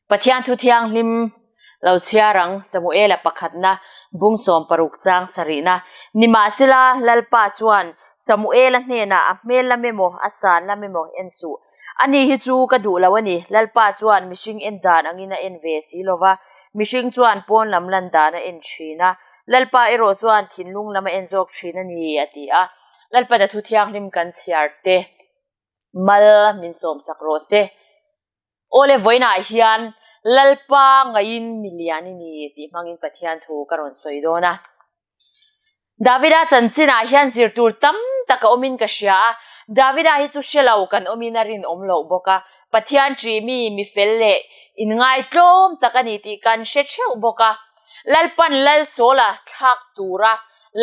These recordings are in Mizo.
Pathian thu thianghlim lo chhiar ang, Samuela pakhatna bung 60 chang sarihna. Nimahsela, Lalpa chuan Samuela hnenah a hmel lam emaw, a san lam emaw en suh. Ani hi chu ka duh lo a ni, Lalpa chuan mihring en dan angin a en ve si lo va, mihring chuan pawn lam lan dan a en thin a, Lalpa erawh chuan thinlung lam a en zawk thin a ni, a ti a. Lalpana thu thianghlim kan chhiar te mal min sawmsak rawh se. Awle vawiinah hian Lalpa ngaiin mi lian i ni tih hmangin Pathian thu ka rawn sawi dawn a. Davida chanchinah hian zir tur tam tak a awmin ka hria a, Davida hi chu hre lo kan awmin a rinawm loh bawk a, Pathian ṭih mi, mi fel leh inngaitlawm tak a ni tih kan hre theuh bawk a. Lalpan Lal Sawla thlak tura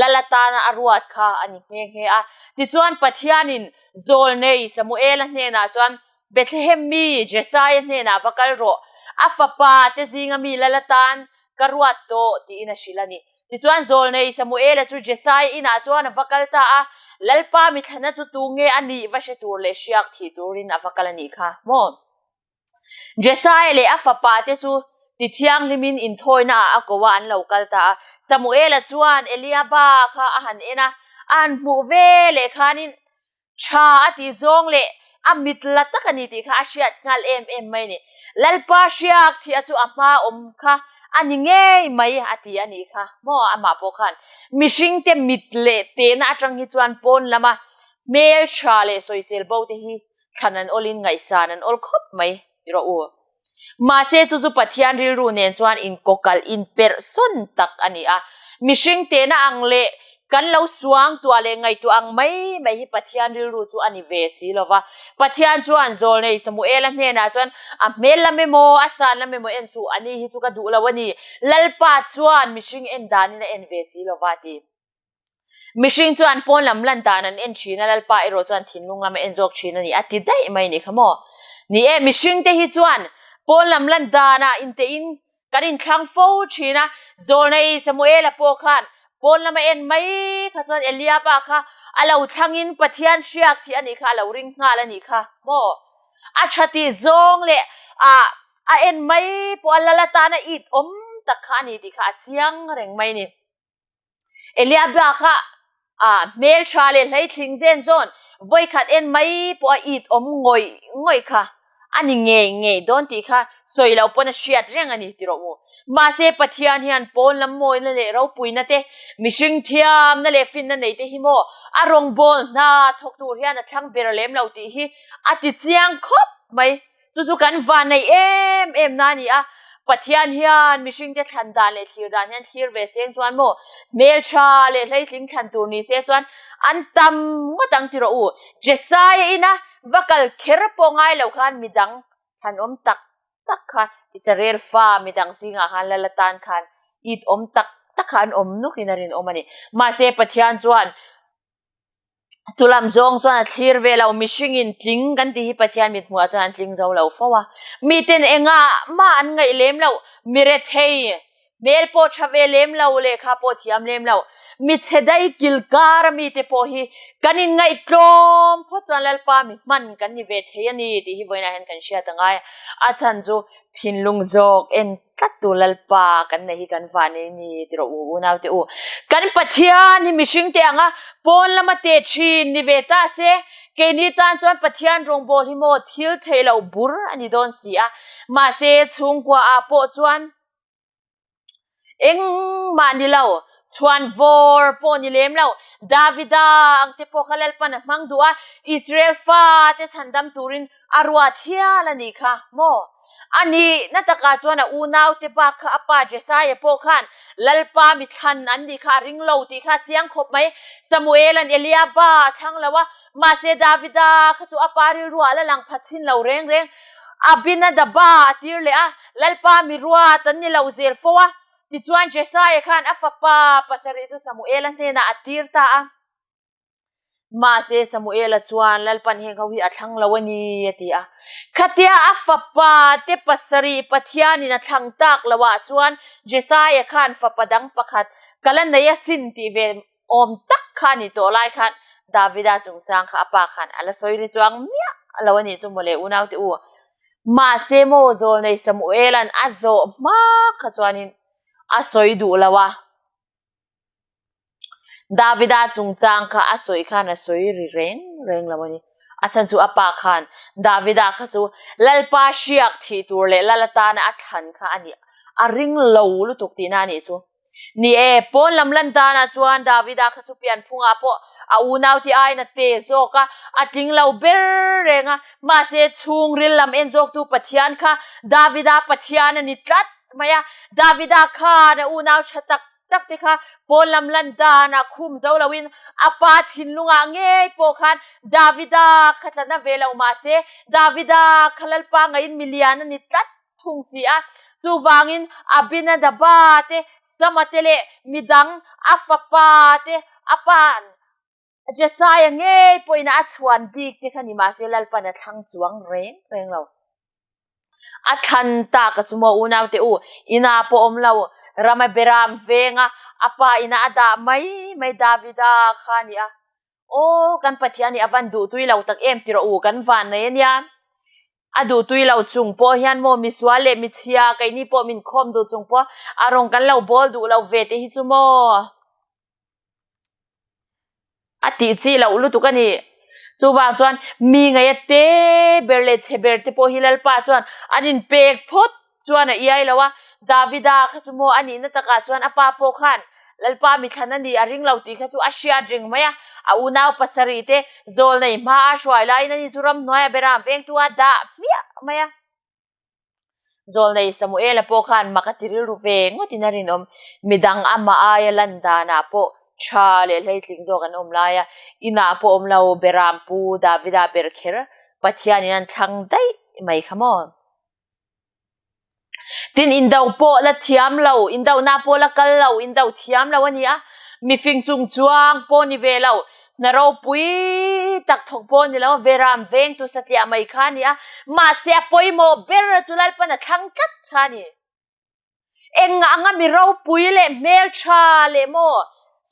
Lal atana a ruat kha a ni nghe nghe a. Tichuan Pathianin Zawlnei Samuela hnenah chuan Bethlehem mi Jesaia hnenah va kal rawh, a fapa te zinga mi lal atan ka ruat tawh, tiin a hrilh a ni. Tichuan Zawlnei Samuela chu Jesaia inah chuan a va kal ta a, Lalpa mithlana chu tu nge a nih va hre tur leh hriak thih turin a va kal a nih kha maw? Jesaia leh a fapa te chu tithianghlimin inthawina ah a ko a, an lo kal ta a. Samuela chuan Eliaba kha a han en a, a han hmuh ve leh khanin Tha a tih zawng leh a mit la tak a ni tih kha a hriat nghal em em mai a ni. Lalpa hriak thih a chu a hma awm kha a ni ngei mai a ti a nih kha maw amah pawh khan mihringte mit leh tehna atang hi chuan pawn lama hmel tha leh sawisel bo te hi thlan an awlin ngaihsan an awl khawp mai ti rawh u. Mahse chu chu Pathian rilru nen chuan inkawkalh inperh sawn tak a ni a. Mihring tehna ang leh kan lo suang tuah leh ngaihtuah ang mai mai hi Pathian rilru chu a ni ve si lo va. Pathian chuan Zawlnei Samuela hnenah chuan a hmel lam emaw a san lam emaw en suh, ani hi chu ka duh lo a ni. Lalpa chuan mihring en danin a en ve si lo va a ti. Mihring chuan pawn lam lan dan an en thin a, Lalpa erawh chuan thinlung lam a en zawk thin a ni, a ti daih mai ni kha maw? Ni e, mihring te hi chuan pawn lam lan danah intein kan inthlang fo thin a, Zawlnei Samuela pawh khan pawn lam a en mai kha chuan Eliaba kha a lo thlangin Pathian hriak thih a nih kha, a lo ring nghal a nih kha maw? A tha tih zawng leh a a en mai pawh a lal atana it awm tak kha a ni tih kha a chiang reng mai a ni. Eliabla kha a hmel tha leh hleithling zen zawn vawikhat en mai pawh a it awm ngawih ngawih kha a ni ngei ngei dawn tih kha sawi loh pawn a hriat reng a ni ti rawh u. Mahse Pathian hian pawn lam mawina leh ropuina te, mihring thiamna leh finna nei te hi maw a rawngbâwl hna thawk tur hian a thlang ber lem lo tih hi a ti chiang khawp mai. Chu chu kan van neih em em na a ni a, Pathian hian mihringte thlan dan leh thlir dan hian thlir ve seng chuan maw hmeltha leh hleitling thlan tur ni se chuan an tam ngawt ang ti rawh u. Jesaia ina va kal kher pawh ngai lo khan midang thlan awm tak tak kha Israel fa midang zingah khan lal atan khan it awm tak tak kha an awm nawkin a rinawm a ni. Mahse Pathian chuan Chu lam zawng chuan a thlir ve lo, mihringin tling kan tih hi Pathian mit hmuhah chuan an tling zo lo fo a. Miten engah mah an ngaih lem lo, mi rethei, hmel pawh tha ve lem lo, lehkha pawh thiam lem lo, mi chhe dai kil kar a mite pawh hi kan inngaihtlawm phawt chuan Lalpa mi hman kan ni ve thei a ni tih hi vawiinah hian kan hriat a ngai a. A chhan chu thinlung zawk en tlat tu Lalpa kan nei hi kan van ei ni ti rawh u unau te u. Kan Pathian hi mihring te anga pawn lama te thin ni ve ta se, keini tan chuan Pathian rawngbâwl hi maw thil theih loh bur a ni dawn si a. Mahse chhungkua ah pawh chuan engmah ni lo, chhuan vawr pawh ni lem lo. Davida ang te pawh kha Lalpan a hmang duh a, Israel fa te chhandam turin a ruat hial a nih kha maw? A nihna takah chuan a unaute bak kha a pa Jesaia pawh khan Lalpa mi thlan an nih kha a ring lo tih kha a chiang khawp mai. Samuela'n Eliaba a thlang lo a, mahse Davida kha chu a pa rilruah a la lang pha chhin lo reng reng. Abinadaba a tir leh a, Lalpa mi ruat an ni lo zel fo a. Tichuan Jesaia khan a fapa pasarih chu Samuela hnenah a tir ta a. Mahse, Samuela chuan Lalpan heng ho hi a thlang lo a ni, a ti a. Khatia a fapa te pasarih Pathianin a thlang tak lo ah chuan Jesaia khan fapa dang pakhat ka la nei asin tih ve awm tak kha a ni tawh lai khan Davida chungchang kha a pa khan a la sawi ri chuang miah lo a nih chu mawle unaute u. Mahse maw zawlnei Samuela'n a zawh hma kha chuanin a sawi duh lo a. Davida chungchang kha a sawi khan a sawi ri reng reng lo a ni. A chhan chu a pa khan Davida kha chu Lalpa hriak thih tur leh Lal atana a thlan kha a nih a ring lo lutuk tihna a nih chu. Ni e, pawn lam lan danah chuan Davida kha chu pianphungah pawh a unaute aiin a te zawk a, a tling lo ber reng a. Mahse, chhungril lam en zawktu Pathian kha Davida Pathian a ni tlat mai a. Davida khan a unau tha tak tak te kha pawn lam lan danah khum zo loin a pa thinlungah ngei pawh khan Davida kha tla na ve lo mahse, Davida kha Lalpa ngaiin milian a ni tlat thung si a. Chuvangin Abinadaba te, Sama te leh midang a fapa te a pa'n Jesaia ngei pawhin a chhuan bik te kha ni mahse Lalpa'n a thlang chuang reng reng lo. A thlan tak a chu maw unaute u, ina pawh awm lo, Rama Beram venga a pa ina a dah mai mai Davida kha a ni a. Aw, kan Pathian hi a van duhtui lo tak em ti rawh u, kan van nei a nia. A duhtui lo chung pawh hian maw misual leh michhia keini pawh min khawm duh chung pawh a rawn kan lo bawl duh lo ve te hi chu maw a tih chi loh lutuk a ni. Chuvang chuan mi ngaia te ber leh chhe ber te pawh hi Lalpa chuan an inpek phawt chuan a iai lo a, Davida kha chu maw a nihna takah chuan a pa pawh khan Lalpa mithlan a nih a ring lo tih kha chu a hriat reng mai a, a unau pasarih te zawlnei hma a hruai laiin ani chu ramhnuai a beram vengtu a dah hmiah mai a. Zawlnei Samuela pawh khan mak a ti rilru ve ngawtin a rinawm, midang amah aia lan danah pawh tha leh hleitling zawk an awm lai a, inah pawh awm lo beram pu Davida ber kher Pathianin an thlang daih mai kha maw. Tin, indo pawh la thiam lo, indohna pawh la kal lo, indo thiam lo a ni a, mifing chung chuang pawh ni ve lo, hna ropui tak thawk pawh ni lo, veram vengtu satliah mai kha a ni a, mahse a pawimawh ber chu Lalpan a thlang tlat kha a ni. Engah anga mi ropui leh hmeltha leh maw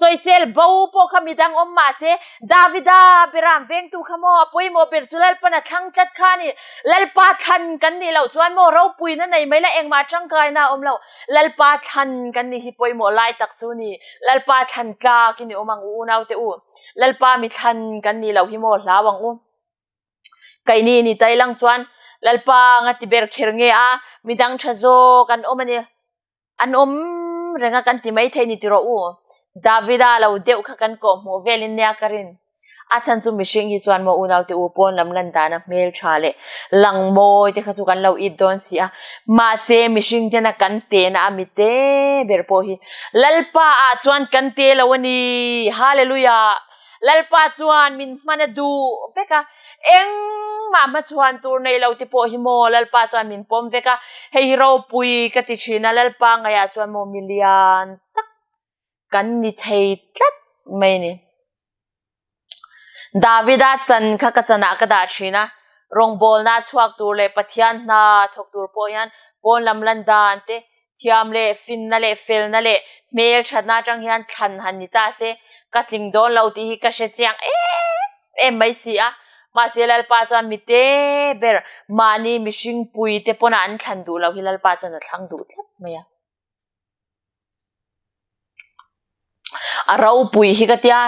sawisel bo pawh kha midang awm mahse Davida beram vengtu kha maw a pawimawh ber chu Lalpan a thlang tlat kha a ni. Lalpa thlan kan nih loh chuan maw ropuina nei mai la engmah tangkaina a awm lo. Lalpa thlan kan nih hi pawimawh lai tak chu ni. Lalpa thlan tlak i ni awm ang u unaute u. Lalpa mi thlan kan nih loh hi maw hlau ang u. Keini ni tai lang chuan Lalpa anga ti ber kher nge a, midang tha zawk an awm a ni. An awm reng a kan ti mai thei ni ti rawh u. Davida lo deuh kha kan kawh hmuh velin nia ka rin. A chhan chu mihring hi chuan maw unaute u pawn lam lan dana hmel tha leh lang mawi te kha chu kan lo it dawn si a. Mahse mihring tena kan tehna a mi te ber pawh hi Lalpa ah chuan kan te lo a ni. Hallelujah! Lalpa chuan min hman a duh vek a, engmah hmachhuan tur nei lo te pawh hi maw Lalpa chuan min pawm vek a, hei hi ropui ka ti thin a, Lalpa ngaihah chuan maw mi lian tak kan ni thei tlat mai a ni. Davida chan kha ka chanah ka dah thin a, rawngbawlna chhuak tur leh Pathian hna thawk tur pawh hian pawn lam lan dan te, Thiam leh finna leh felna leh hmel thatna atang hian thlan han ni ta se, ka tling dawn lo tih hi ka hre chiang em em mai si a. Mahse Lalpa chuan mite ber mahni mihring pui te pawn an thlan duh loh hi Lalpa chuan a thlang duh tlat mai a. A ropui hi ka tia,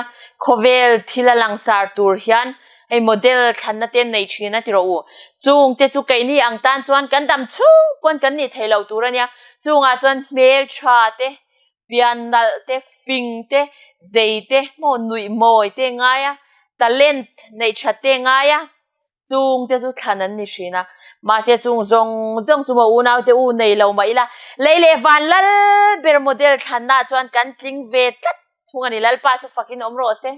khawvel thil a langsar tur hian hei model thlanna te an nei thin a ti rawh u. Chung te chu keini ang tan chuan kan dam chhung pawn kan nih theih loh tur a nia. Chungah chuan hmeltha te, pian nalh te, fing te, zei te, maw nuih mawi te ngai a, talent neih that te ngai a. Chung te chu thlan an ni thin a, mahse chung zawng zawng chu maw unau te u nei lo mah ila, lei leh van lal ber model thlanna chuan kan tling ve tlat thung a ni, Lalpa chu fakin awm rawh se.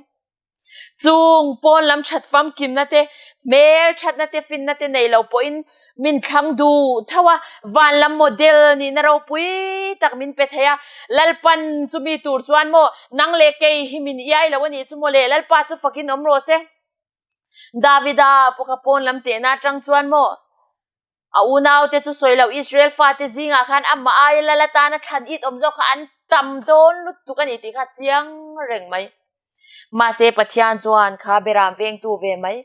Chung pawn lam that famkimna te, hmel thatna te, finna te nei lo pawhin min thlang duh tho a, van lam model nihna ropui tak min pe thei a, Lalpan chumi tur chuan maw nang leh kei hi min iai lo a nih chu maw le, Lalpa chu fakin awm rawh se. Davida pawh kha pawn lam tehna atang chuan maw a unaute chu sawi loh Israel fate zingah khan amah aia lal atana thlan it awm zawk kha an tam dawn lutuk a ni tih kha chiang reng mai. Mahse Pathian chuan kha beram vengtu ve mai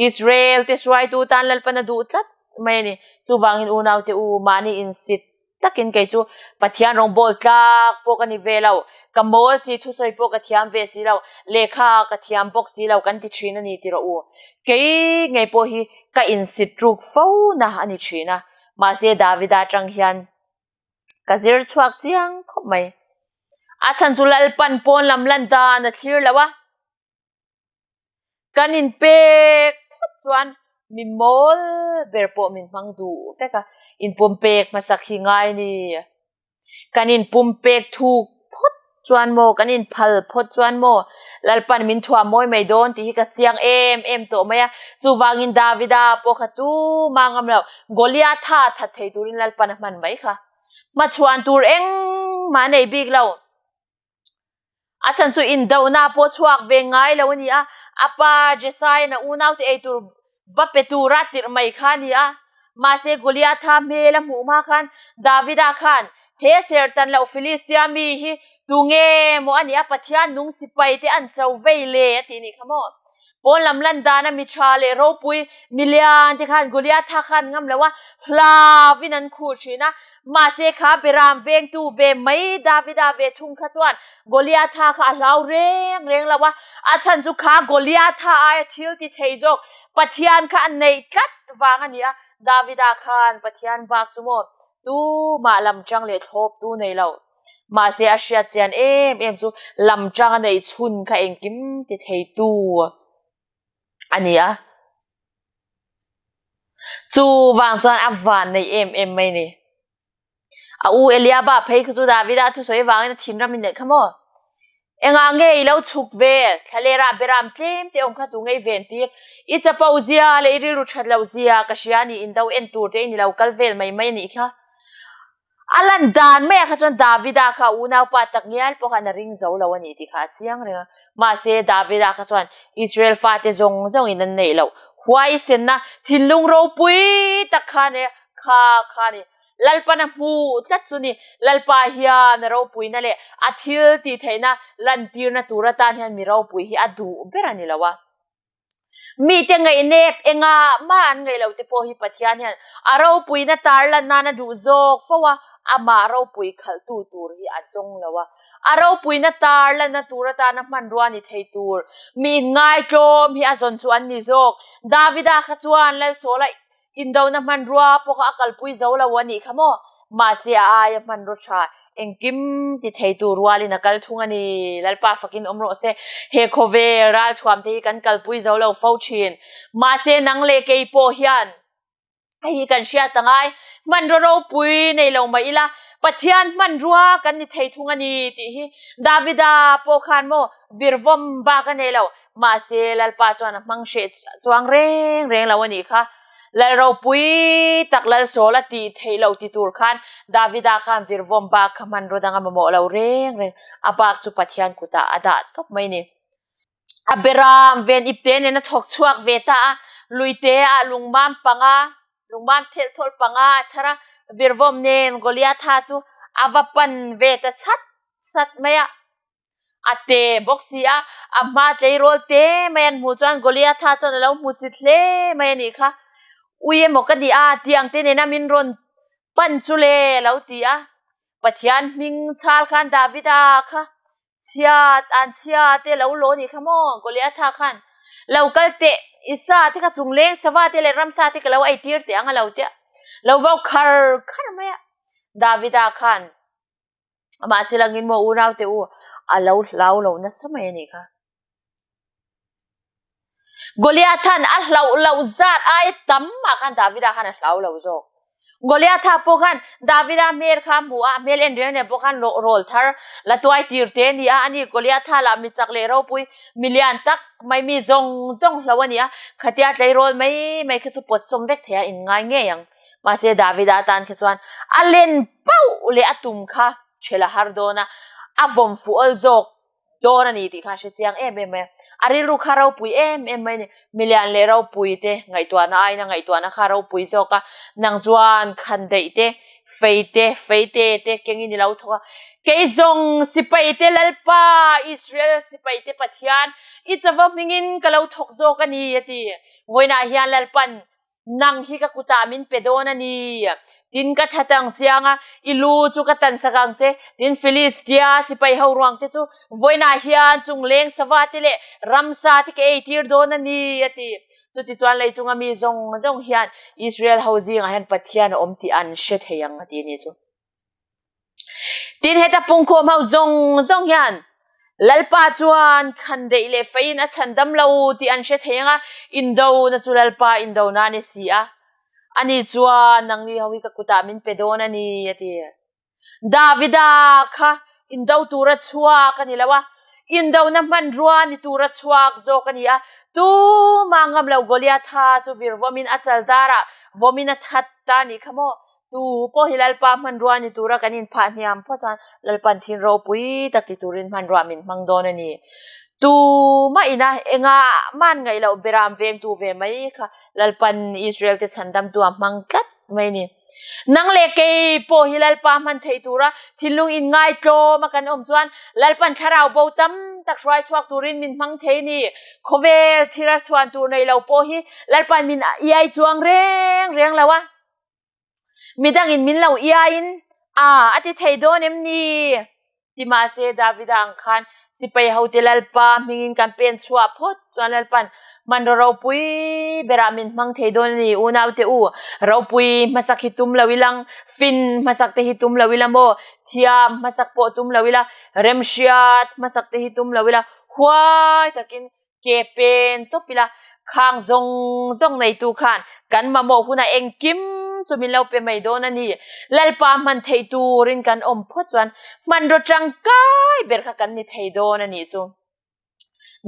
Israel te hruaitu tan Lalpan a duh tlat. mai a ni. Chuvangin unaute u, mahni insit takin kei chu Pathian rawngbawl tlak pawh ka ni ve lo, ka mawl si, thusawi pawh ka thiam ve si lo, lehkha ka thiam bawk si lo kan ti thin a ni ti rawh u. Kei ngei pawh hi ka insit ruk fo na a ni thin a, mahse Davida atang hian ka zir chhuak chiang khawp mai. A chhan chu Lalpan pawn lam lan dan a thlir lo a. Kan inpek phawt chuan mi mawl ber pawh min hmang duh vek a, inpumpek hmasak hi ngai ni. Kan inpumpek thuk phawt chuan maw, kan inphal phawt chuan maw Lalpan min thuam mawi mai dawn tih hi ka chiang em em tawh mai a. Chuvangin Davida pawh kha tumah ngam lo, Goliatha that thei turin Lalpan a hman mai kha. Hmachhuan tur engmah a nei bik lo. A chhan chu indohna pawh chhuak ve ngai lo a ni a, a pa Jesaia'n a unaute ei tur va pe tura tirh mai kha a ni a. Mahse Goliatha hmel a hmuh hma khan Davida khan, He sertan loh Filistia mi hi tunge maw a nih a, Pathian nung sipai te an cho vei le a tih nih kha maw? Pawn lam lan dana mi tha leh ropui mi lian te khan Goliatha khan ngam lo a, hlavin an khuh thin a. Mahse kha Beram vengtu ve mai Davida ve thung kha chuan Goliatha kha a hlau reng reng lo a, a chhan chu kha Goliatha aia thil ti thei zawk Pathian kha a neih tlat vang a ni a. Davida khan Pathian bak chu maw tumah lam chang leh thlawp tu nei lo. Mahse a hriat chian em em chu lam tang a neih chhun kha engkim ti theitu a ni a. Chu vang chuan a van nei em em mai ni. A u Eliaba phei kha chu Davida thusawi vangin a thinram in neih kha maw? Engah nge i lo chhuk ve? Thlalera beram tlem te awm kha tu ngei ven tir? I chapo zia leh i rilru that lo zia ka hria a ni, indo en tur te i ni lo kal vel mai mai a nih kha. A lan dan maiah kha chuan Davida kha a unaupa tak ngial pawh khan a ring zo lo a ni tih kha a chiang reng a. Mahse, Davida kha chuan Israel fate zawng zawngin an neih loh huaisenna thinlung ropui tak kha nia kha kha a ni. Lalpan a hmuh tlat chu ni. Lalpa hian a ropuina leh a thil tih theihna lantirna tur atan hian mi ropui hi a duh ber a ni lo a. Mite ngaihnep engah mah an ngaih loh te pawh hi Pathian hian a ropuina tarlan nan a duh zawk fo a, amah ropui khalhtu tur hi a zawng lo a. A ropuina tarlanna tur atana hmanrua ni thei tur mi inngaitlawm hi a zawn chu an ni zawk. Davida kha chuan Lalsawla Indona hmanrua pawh kha a kalpui zo lo a nih kha maw? Mahse a aia hmanraw tha engkim ti theitu rualin a kal thung a ni. Lalpa fakin awm rawh se. He khawvel ralthuam te hi kan kalpui zo lo fo thin. Mahse nang leh kei pawh hian hei hi kan hriat a ngai. Hmanraw ropui nei lo mah ila Pathian hmanrua kan ni thei thung a ni tih hi Davida pawh khan maw virvawm bak a nei lo. Mahse, Lalpa chuan a hmang hreh chuang reng reng lo a nih kha. Lal ropui tak Lal Saul a tih theih loh ti tur khan Davida khan virvawm bak kha hmanraw dang a mamawh lo reng reng. A bak chu Pathian kutah a dah tawp mai ni. A beram ven ipte nen a thawk chhuak ve ta a, luite ah lungmam panga, lungmam thelh thawlh panga a chhar a, virvawm nen Goliatha chu a va pan ve ta chat chat mai a. A te bawk si a, a hma tleirawl te mai an hmuh chuan Goliatha chuan a lo hmu chit hle mai a nih kha. Ui emaw ka nih a, tiang te nena min rawn pan chu le a lo ti a. Pathian hming chhal khan Davida kha chhiat an chhia te lo law nih kha maw Goliatha khan lo kal teh i sa te kha chungleng sava te leh ramsa te ka lo ei tir teh ang a lo tia lo vau khar khar mai a. Davida khan Mahse langin maw unau te u a lo hlau lo nasa mai a nih kha. Goliathan a hlauh loh zat ai tam mah khan Davida khan a hlau lo zawk. Goliatha pawh khan Davida hmel kha a hmu a, a hmel en reng reng pawh khan rawl thar la tuai tir te a ni a, ani Goliatha lah mi chak leh ropui mi lian tak mai mi zawng zawng hlo a ni a, khatia tleirawl mai mai kha chu pawt sawm vek thei a inngai ngei ang. Mahse Davida tan kha chuan a len pauh leh a tum kha ṭhel a har dawn a, a vawm fuh awl zawk dawn a ni tih kha a hre chiang em em mai a. A rilru kha ropui em em mai a ni. Milian leh ropui te ngaihtuahna aiin a ngaihtuahna kha a ropui zawk a, nang chuan khandaih te, fei te, fei te te kengin i lo thawk a. Kei zawng sipai te Lalpa, Israel sipai te Pathian, i chava hmingin ka lo thawk zawk a ni a ti. Vawiinah hian Lalpan. Nang hi ka kutah min pe dawn a ni. Tin, ka that ang chiang a, i lu chu ka tansak ang che. Tin, Filistia sipai ho ruang te chu vawiinah hian chungleng sava te leh ramsa te ka eitir dawn a ni, a ti. Chutichuan leichunga mi zawng zawng hian Israel ho zingah hian Pathian a awm tih an hre thei ang, a ti a ni chu. Tin, heta pungkhawm ho zawng zawng hian Lalpa chuan khandaih leh feiin a chhan dam lo tih an hre thei ang a, indona chu Lalpa indona a ni si a. Ani chuan, Nangni ho hi ka kutah min pe dawn a ni, a ti. Davida kha indo tura chhuak a ni lo a, indona hmanrua ni tura chhuak zawk a ni a. Tumah ngam lo Goliatha chu vir vawmin a chal darah vawmin a that ta a nih kha maw? Tu pawh hi Lalpa hmanrua ni tura kan inphah hniam phawt chuan Lalpa'n thil ropui tak ti turin hmanrua min hmang dawn a ni. Tu mah ina engah man ngaih loh beram vengtu ve mai kha Lalpa'n Israel te chhandamtu a hmang tlat mai a ni. Nang leh kei pawh hi Lalpa hman theih tura thinlung inngaitlawm a kan awm chuan Lalpa'n thlarau bo tam tak hruai chhuak turin min hmang thei a ni. Khawvel thil a chhuan tur nei lo pawh hi Lalpa'n min iai chuang reng reng lo a. Midangin min lo iaiin a a ti thei dawn em ni? Ti mahse Davida ang khan sipai hote Lalpa hmingin kan pen chhuah phawt chuan Lalpa'n hmanraw ropui berah min hmang thei dawn a ni. Unaute u, ropui hmasak hi tum lo ilang, fin hmasak te hi tum lo ila maw, thiam hmasak pawh tum lo ila, remhriat hmasak te hi tum lo ila, huai takin Ke pen tawp ila, khang zawng zawng neitu khan kan mamawh hunah engkim chu min lo pe mai dawn a ni. Lalpa hman theih turin kan awm phawt chuan hmanraw tangkai ber kha kan ni thei dawn a nih chu.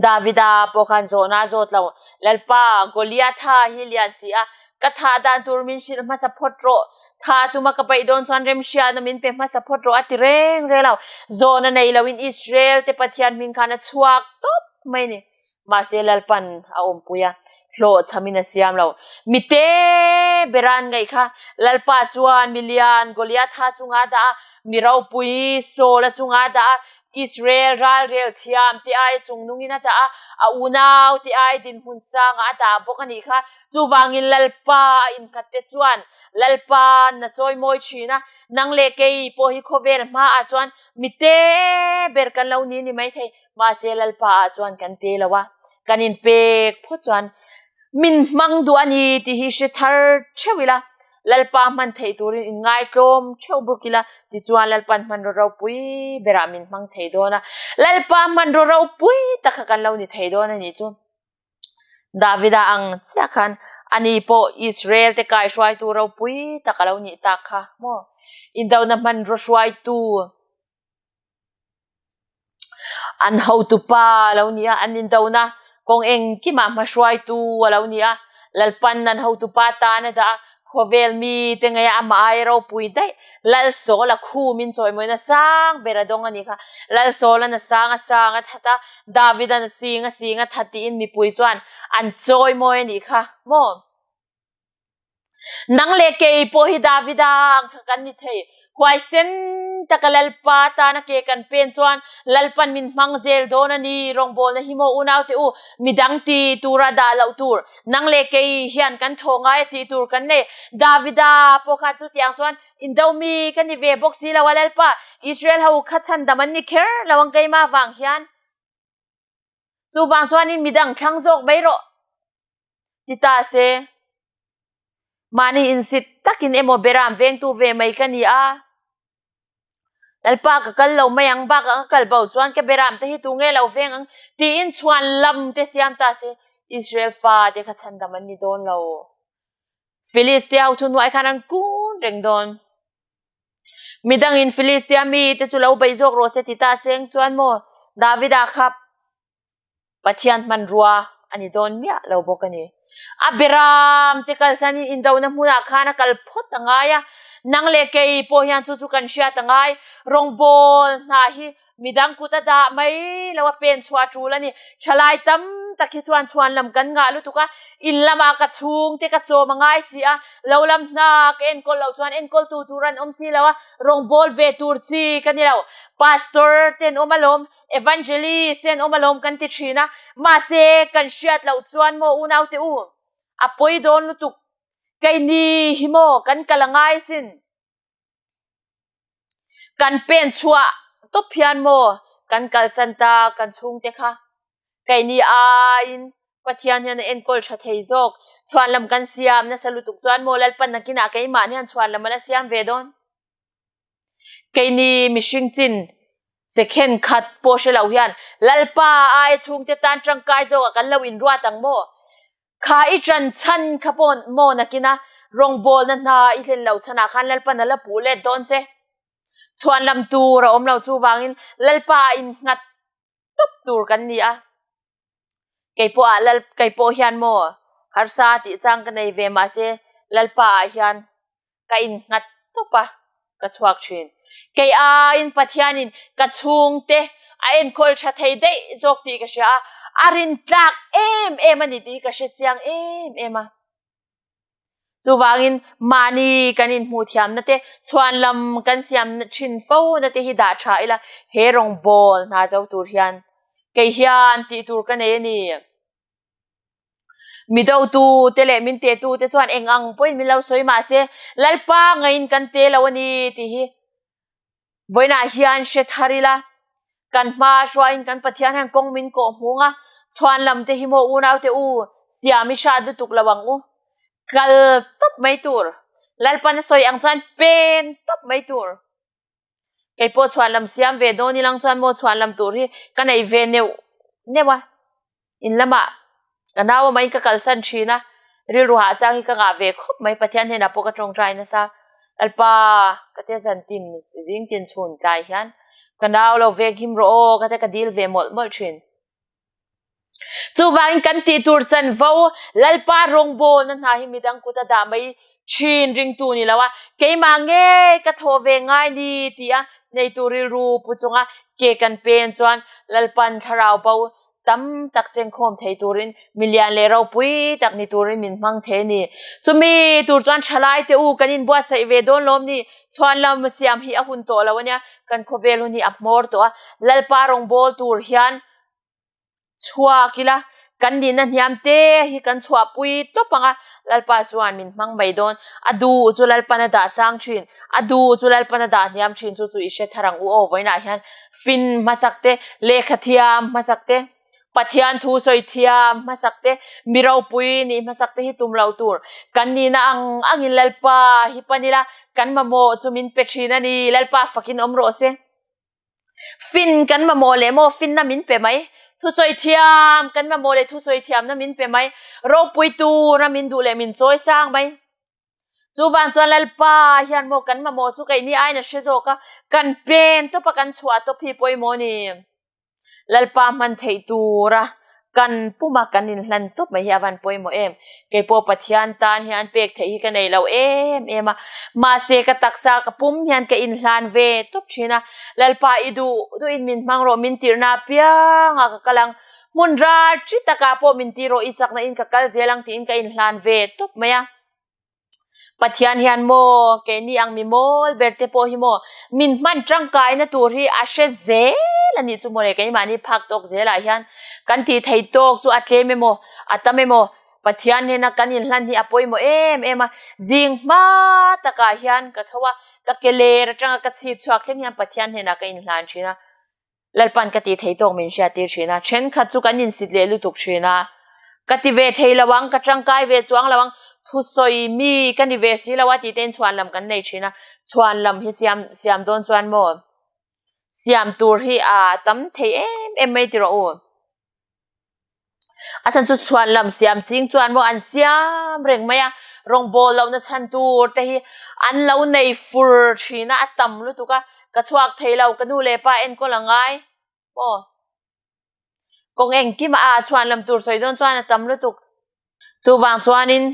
Davida pawh khan zawhna a zawt lo, Lalpa, Goliatha hi lian si a, ka thah dan tur min hrilh hmasa phawt rawh. Tha tuma ka paih dawn chuan remhriatna min pe hmasa phawt rawh a ti reng reng lo. Zawhna nei loin Israel te Pathian hming khan a chhuak tawp mai ni. Mahse Lalpan a awmpui a, hlawhchhamin a siam lo. Mite bera an ngaih kha Lalpa chuan milian Goliatha chunga a dah a, mi ropui Saula chunga a dah a, Israel ralrel thiam te ai chungnungin a dah a, a unau te ai dinhmun sangah a dah bawk a nih kha. Chuvangin Lalpa a inkhat te chuan Lalpa na chawimawi thin a, nang leh kei pawh hi khawvel hmaah chuan mite ber kan lo ni ni maithei. Mahse Lalpa ah chuan kan te lo a, kan inpek phawt chuan min hmang duh a ni tih hi hre thar theuh ila, Lalpa hman theih turin inngaitlawm theuh bawk ila, tichuan Lalpa'n hmanraw ropui berah min hmang thei dawn a, Lalpa hmanraw ropui tak kha kan lo ni thei dawn a nih chu. Davida ang chiah khan ani pawh Israel te kaihruaitu ropui tak a lo nih tak kha maw? Indona hmanraw hruaitu. An hotupa a lo ni a, an indona kawng engkimah hmahruaitu a lo ni a. Lalpan an hotupa tan a dah a, khawvel mite ngei a amah aia ropui daih. Lalsawla khumin chawimawina sang ber a dawng a ni kha. Lalsawla'n a sang a sang a that a, Davida'n a sing a sing a that tiin mipui chuan an chawimawi a nih kha maw? Nang leh kei pawh hi Davida ang kha kan ni thei. Huaisen taka Lalpa tana ke kan pen chuan Lalpan min hmang zel dawn a ni. Rawngbawlna hi maw unaute u, midang ti tura dah loh tur. Nang leh kei hian kan thaw ngai a tih tur kan nei. Davida pawh khan chutiang chuan indo mi ka ni ve bawk si lo a Lalpa, Israel ho kha chhandam an ni kher lo ang keimah vang hian. Chuvang chuanin midang thlang zawk mai rawh ti ta se. Mahni insit takin emaw beram vengtu ve mai ka ni a. Lalpa ka kal lo mai ang bakah ka kal bo chuan ka beram te hi tu nge lo veng ang tiin chhuan lam te siam ta se Israel fate kha chhandam an ni dawn lo. Filistia ho thuhnuai khan an kun reng dawn. Midangin Filistia mite chu lo bei zawk rawh se ti ta cheng chuan maw Davida kha Pathian hmanrua a ni dawn miah lo bawk a ni. A beram te kalsanin indona hmunah khan a kal phawt a ngai a, nang leh kei pawh hian chu chu kan hriat a ngai. Rawngbâwl hna hi Midang kut a dah mai lo a pen chhuah tul a ni. Thalai tam tak hi chuan chhuan lam kan ngah lutuk a, in lamah ka chhung te ka chawm a ngai si a, lo lam hna ka enkawl loh chuan enkawl tu tur an awm si lo a, rawngbâwl ve tur chi ka ni lo. Pastor te an awm alawm, Evangelist te an awm alawm kan ti thin a, mahse kan hriat loh chuan maw unaute u, a pawi dawn lutuk. Keini hi maw kan kal a ngai sin. Kan pen chhuah tawp hian maw kan kalsan ta kan chhungte kha. Keini aiin Pathian hian a enkawl tha thei zawk. Chhuanlam kan siam nasa lutuk chuan maw Lalpan nakinah keimah hian chhuanlam a la siam ve dawn. Keini mihring chin second khat pawh hre lo hian Lalpa aia chhungte tan tangkai zawkah kan lo inruat ang maw? Kha i ṭan chhan kha pawh maw nakina rawngbawlna hna i hlen lo chhanah khan Lalpan a la puh let dawn che. Chhuanlam tur a awm lo chuvangin Lalpa a innghat tawp tur kan ni a. Keipawh ah Lal keipawh hian maw harsa tih chang ka nei ve mahse Lalpa ah hian ka innghat tawp a, ka chhuak thin. Kei aiin Pathianin ka chhungte a enkawl tha thei daih zawk tih ka hria a, a rintlak em em a ni tih hi ka hre chiang em em a. Chuvangin mahni kan inhmuh thiamna te, chhuanlam kan siam thin fo na te hi dah tha ila, he rawngbawl hna zo tur hian kei hian tih tur ka nei a ni. Mi dotu te leh min tehtu te chuan eng ang pawhin min lo sawi mah se, Lalpa ngaiin kan te lo a ni tih hi vawiinah hian hre thar ila, kan hma hruaiin kan Pathian hian kawng min kawh hmung a, chhuan lam te hi maw unau te u, siam i hrat lutuk lo ang u, kal tawp mai tur, Lalpan a sawi ang chuan pen tawp mai tur. Kei pawh chhuan lam siam ve dawn ilang chuan maw chhuan lam tur hi ka nei ve neuh neuh a, in lamah ka nau awmah in ka kalsan thin a, rilru hah chang hi ka ngah ve khawp mai, Pathian hnenah pawh ka tawngtai nasa, Lalpa ka tia zan tin zing tin chhun tlai hian ka nau lo veng him rawh aw ka tia ka dil ve mawlh mawlh thin. Chuvangin kan tih tur chanvo Lalpa rawngbawlna hna hi midang kut a dah mai thin ringtu ni lo a, keimah ngei ka thawh ve ngai ni tia neitu rilru pu chunga ke kan pen chuan Lalpan thlarau bo tam tak chengkhawm thei turin milian leh ropui tak ni turin min hmang thei a ni. Chumi tur chuan thalai te u kan inbuatsaih ve dawn lawm ni? Chhuanlam siam hi a hun tawh lo a nia, kan khawvel hun hi a hmawr tawh a, Lalpa rawngbâwl tur hian chhuak ila, kan nihna hniam te hi kan chhuahpui tawp ang a, Lalpa chuan min hmang mai dawn. A duh chu Lalpan a dah sang thin, a duh chu Lalpan a dah hniam thin, chu chu i hre thar ang u aw vawiinah hian fin hmasak te, lehkha thiam hmasak te, Pathian thu sawi thiam hmasak te, mi ropui nih hmasak te hi tum lo tur. Kan nihna ang angin Lalpa hi pan ila, kan mamawh chu min pe thin a ni, Lalpa fakin awm rawh se. Fin kan mamawh leh maw finna min pe mai, thusawi thiam kan mamawh leh thusawi thiamna min pe mai, ropui tura min duh leh min chawi sang mai. Chuvang chuan Lalpa hian maw kan mamawh chu keini aiin a hre zawk a, kan pen tawp a kan chhuah tawp hi pawimawh a ni. Lalpa hman theih tura kan puma kan inhlan tawp mai hi a van pawimawh em. Keipawh Pathian tan hian pek theih hi ka nei lo em em a, mahse ka taksa ka pum hian ka inhlan ve tawp thin a, Lalpa i duh duhin min hmang rawh min tirhna apiangah ka kal ang, hmun ral chi takah pawh min ti rawh i chakna in ka kal zel ang tiin ka inhlan ve tawp mai a. Pathian hian maw keini ang mi mawl ber te pawh hi maw min hman tangkaina tur hi a hre zel a nih chu mawle keimahni phak tawk zelah hian kan tih thei tawk chu a tlem emaw a tam emaw Pathian hnena kan inhlan hi a pawimawh em em a, zing hma takah hian ka tho a, ka ke ler atanga ka chhip chhuak thleng hian Pathian hnenah ka inhlan thin a. Lalpan ka tih thei tawk min hriattir thin a, thenkhat chu kan insit leh lutuk thin a, ka ti ve thei lo ang, ka tangkai ve chuang lo ang, thusawi mi ka ni ve si lo a tih tein chhuan lam kan nei thin a, chhuan lam hi siam siam dawn chuan maw siam tur hi a tam thei em em mai ti rawh u. A chhan chu chhuan lam siam ching chuan maw an siam reng mai a, rawngbawl lohna chhan tur te hi an lo nei fur thin a, a tam lutuk a, ka chhuak thei lo, ka nu leh pa enkawl a ngai maw? Kawng engkim a chhuan lam tur sawi dawn chuan a tam lutuk. Chuvang chuanin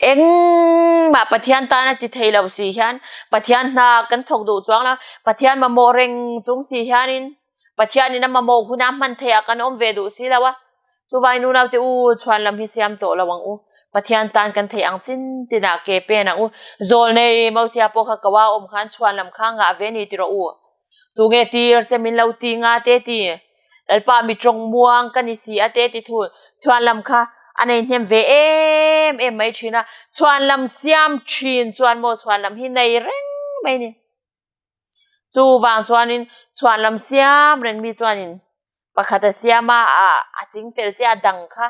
engmah Pathian tan a ti thei lo si hian Pathian hna kan thawk duh chuang lo, Pathian mamawh reng chung si hianin Pathianin a mamawh huna hman theihah kan awm ve duh si lo a. Chuvangin unaute u, chhuan lam hi siam tawh lo ang u. Pathian tan kan theih ang chin chinah ke pen ang u. Zawlnei Mosia pawh kha ko a awm khan chhuan lam kha ngah ve ni ti rawh u. Tunge tir che min lo ti nga te ti? Lalpa mi tawng muang ka ni si a te ti thul. Chhuan lam kha a nei hnem ve em. em em mai thin a, chhuanlam siam thin chuan maw chhuanlam hi nei reng mai ni. Chuvang chuanin chhuanlam siam reng mi chuanin pakhat a siam a, a ching fel chiah a dang kha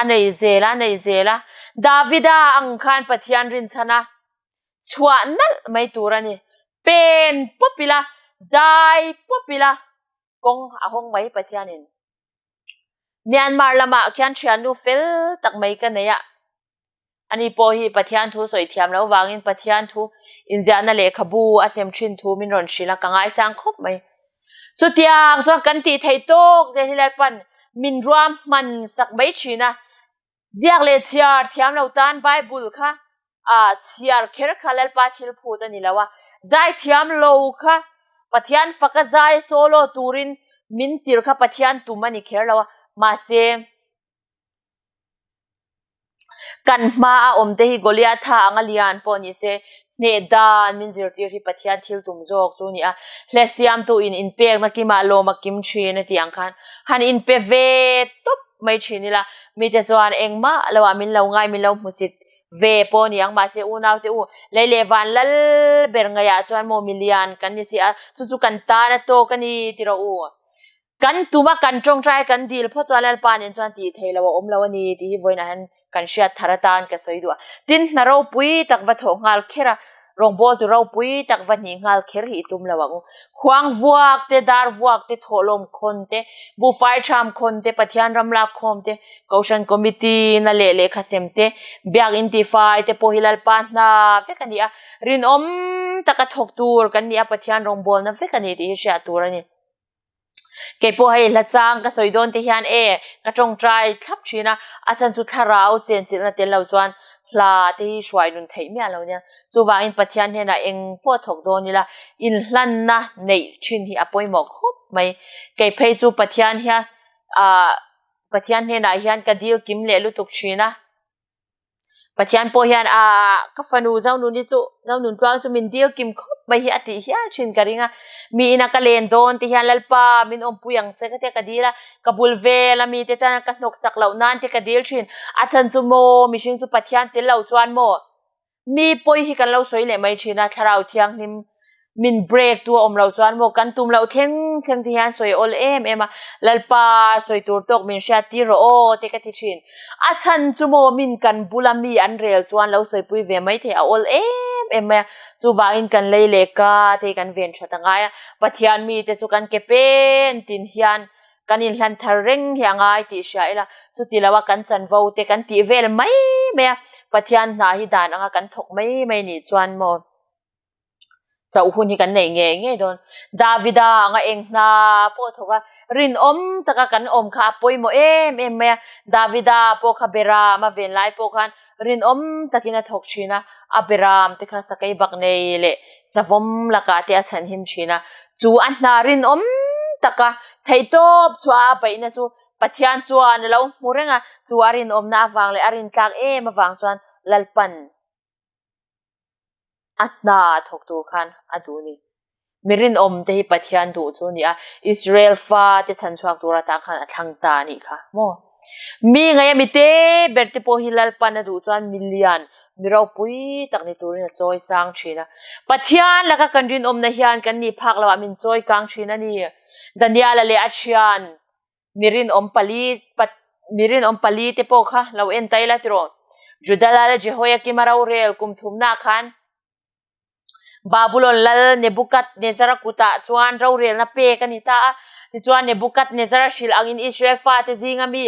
a nei zel a, a nei zel a. Davida ang khan Pathian rinchhan a chhuah nalh mai tur a ni. Pen pawp ila, dai pawp ila kawng a hawng mai Pathianin. Myanmar lamah khian thiannu fel tak mai ka nei a, ani pawh hi Pathian thu sawi thiam loh vangin Pathian thu inziahna lehkhabu a sem thin thu min rawn hrilh a, ka ngaisang khawp mai. Chutiang chuan kan tih theih tawk zel hi Lalpan min ruahman sak mai thin a, Ziak leh chhiar thiam lo tan Bible kha ah chhiar kher kha Lalpa thil phut a ni lo a, zai thiam lo kha Pathian faka zai solo turin min tir kha Pathian tum a ni kher lo a, mahse kan hma a awm te hi Goliatha anga lian pawh ni se hneh dan min zirtir hi Pathian thil tum zawk chu a ni a, hle siamtu in inpekna kimah lawm a kim thin a tih ang khan han inpe ve tawp mai thin ila, mite chuan engmah lo ah min lo ngai min lo hmusit ve pawh ni ang mahse unau te u lei leh van lal ber ngaihah chuan maw milian kan ni si a, chu chu kan tan a tawk a ni ti rawh u. Kan tum a kan tawngtai kan dil phawt chuan Lalpa nen chuan tih theih lo a awm lo a ni tih hi vawiinah hian kan hriat thar atan ka sawi duh a. Tin, hna ropui tak va thawh nghal kher a, Rawngbawl tu ropui tak va hnih nghal kher hi i tum lo ang u. Khuang vuak te, dar vuak te, thawhlawm khawn te, buhfai ṭham khawn te, Pathian ram lak khawm te, Kohhran Committee na leh lehkha sem te, Biakinn tifai te pawh hi Lalpa hna vek a ni a, rinawm taka thawk tur kan ni a, Pathian rawngbawlna vek a ni tih hi hriat tur a ni. Kei pawh hei hla chang ka sawi dawn te hian e ka tawngtai thlap thin a, a chhan chu thlarau chenchilhna tel lo chuan hla te hi hruai nun theih miah lo nia. Chuvangin Pathian hnenah eng pawh thawk dawn ila inhlanna neih thin hi a pawimawh khawp mai. Kei phei chu Pathian hian ah Pathian hnenah hian ka dil kim leh lutuk thin a. Pathian pawh hian aah ka fanu Zonuni chu Zonuntluang chu min dil kim khawp mai hi a tih hial thin ka ring a, mi ina ka len dawn ti hian Lalpa min awmpui ang che ka tia ka dil a, ka bul vel a mite tan ka hnawk sak loh nan te ka dil thin, a chhan chu maw mihring chu Pathian tel lo chuan maw mi pawi hi kan lo sawi leh mai thin a, Thlarau Thianghlim Min break tu a awm lo chuan maw kan tum loh thleng thleng te hian sawi awl em em a, Lalpa sawi tur tawk min hriat tir rawh aw te ka ti thin. A chhan chu maw min kan bula mi an rel chuan lo sawipui ve mai thei a awl em em mai a, chuvangin kan lei leh ka te hi kan ven that a ngai a, Pathian mite chu kan ke pen tin hian kan inhlan thar reng hi a ngai tih hria ila, chuti lo a kan chanvo te kan tih vel mai mai a, Pathian hna hi dan anga kan thawk mai mai nih chuan maw. Chauh hun hi kan nei ngei ngei dawn. Davida anga eng hna pawh thawk a, rinawm taka kan awm kha a pawimawh em em mai a. Davida pawh kha beram a ven lai pawh khan rinawm takin a thawk thin a, a beram te kha sakei bak nei leh savawm lakah te a chhanhim thin a. Chu a hna rinawm taka theihtawp chhuah a beihna chu Pathian chuan a lo hmu reng a, chu a rinawmna avang leh a rintlak em avang chuan Lalpan A hna thawk tur khan a duh ni. Mi rinawm te hi Pathian duh chu a ni a, Israel fa te chhan chhuak tur atan khan a thlang ta a nih kha maw? Mi ngaih a mi te ber te pawh hi Lalpan a duh chuan mi lian, mi ropui tak ni turin a chawi sang thin a. Pathian laka kan rinawmna hian kan nih phak loh ah min chawi kang thin a ni. Daniela leh a thian Mi rinawm pali mi rinawm pali te pawh kha lo en ta ila tiraw? Juda lal Jehoiakim-a rorel kum thumnaah khan Babulon lal Nebukadnezara kutah chuan rorelna pek a ni ta a. Tichuan Nebukadnezara hrilh angin Israel fate zinga mi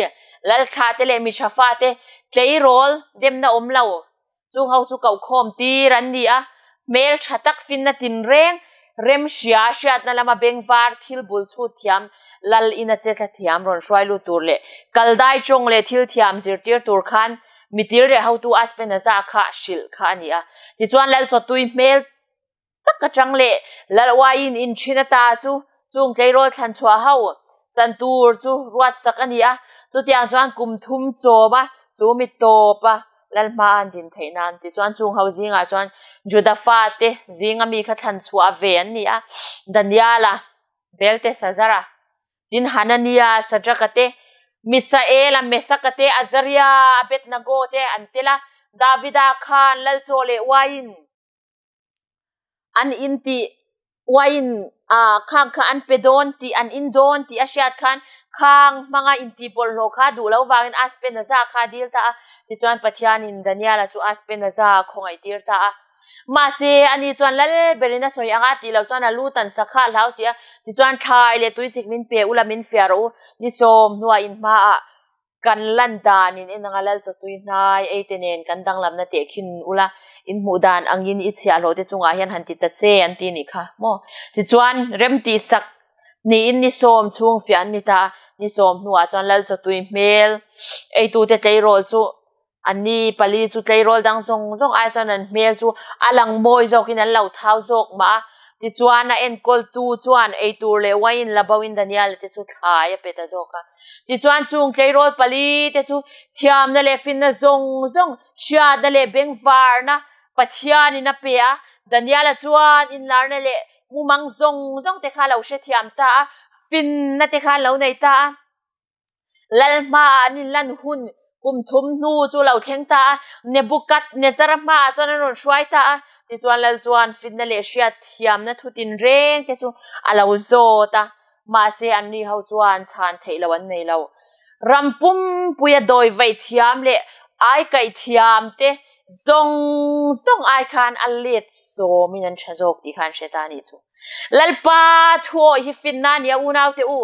lalthla te leh mi tha fate tleirawl demna awm lo Chung ho chu kohkhawm tir an ni a, hmel tha tak finna tinreng, remhria hriatna lama bengvar thil bul chhut thiam, lal ina che thla thiam rawn hruai lut tur leh kaldai tawng leh thil thiam zirtir tur khan mitil reh hotu Aspenaza kha hrilh kha a ni a. Tichuan Lalchawtui hmel tak atang leh lal uaiin inthin ata chu chung tleirawl thlan chhuah ho chan tur chu ruat sak a ni a, chutiang chuan kum thum chawm a, chu mi tawp a lal hma an din theih nan tichuan chung ho zingah chuan Juda fate zinga mi kha thlan chhuah ve an ni a, Daniala, Beltesazara, Tin Hanania, Sadraka te, Misaela, Mesaka te, Azaria, Abednego te an tel a. Davida khan lal chaw leh uaiin an in tih uaiin khang kha an pe dawn tih an in dawn tih a hriat khan khang hmanga intih bawlhhlawh kha duh lo vangin Aspenaza kha a dil ta a. Tichuan Pathianin Daniela chu Aspenaza a khawngaih tir ta a. Mahse, ani chuan lal berin a sawi anga tih loh chuan a lu tan sak kha a hlau si a. Tichuan thlai leh tuisik min pe ula min fiah rawh u, ni sawm hnuah in hmaah kan lan dan in en anga lal chawtui hnai ei te nen kan danglamna teh khin ula in hmuh dan angin i chhiahhlawh te chungah hian han ti ta che an ti nih kha maw. Tichuan remtihsak niin ni sawm chhung fiah an ni ta a, ni sawm hnuah chuan lal chawtui hmel eitute tleirawl chu Anni pali chu tleirawl dang zawng zawng ai chuan an hmel chu a lang mawi zawkin an lo thau zawk mah a. Tichuan a enkawltu chuan eitur leh wine la bo in Daniel-a te chu thlai a pe ta zawk a. Tichuan chung tleirawl pali te chu thiamna leh finna zawng zawng, hriatna leh bengvarna Pathianin a pe a. Daniel-a chuan inlarna leh mumang zawng zawng te kha a lo hrethiam ta a, finna te kha an lo nei ta a. Lal hmaah an inlan hun kum thum hnu chu lo thleng ta a, Nebukadnezzar-a hmaah chuan an rawn hruai ta a. Tichuan Lal chuan fitna leh hriat thiamna thu tinreng te chu a lo zawt a, mahse anni ho chuan chhan theih loh an nei lo. Ram pumpuia dawi vaih thiam leh ai kaih thiam te zawng zawng ai khan a let sawmin an tha zawk tih kha an hre ta a nih chu. Lalpa thuawih hi finna a ni a unaute u.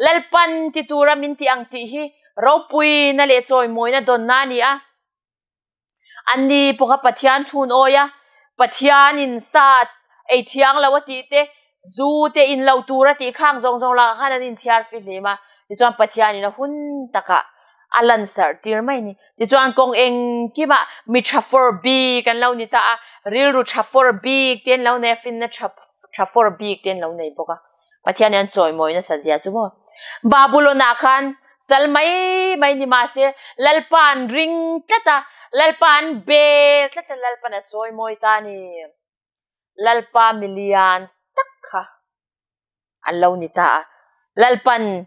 Lalpan ti tura min ti ang tih hi ropuina leh chawimawina dawnna a ni a. Anni pawh kha Pathian thun awi a, Pathianin sa ei thiang lo a tih te, zu te in lo tur a tih khang zawng zawng lakah khan an inthiar fihlim a. Tichuan Pathianin a hun takah a lansarh tir mai a ni. Tichuan kawng engkimah mi tha fawr bik an lo ni ta a, rilru tha fawr bik te an lo nei a, finna tha fawr bik te an lo nei bawk a. Pathian hian chawimawi nasa zia chu maw? Babulon-ah khan sal mai mai ni mah se Lalpa an ring tlat a, Lalpa an bel tlat a, Lalpan a chawimawi ta a ni. Lalpa milian tak kha an lo ni ta a. Lalpan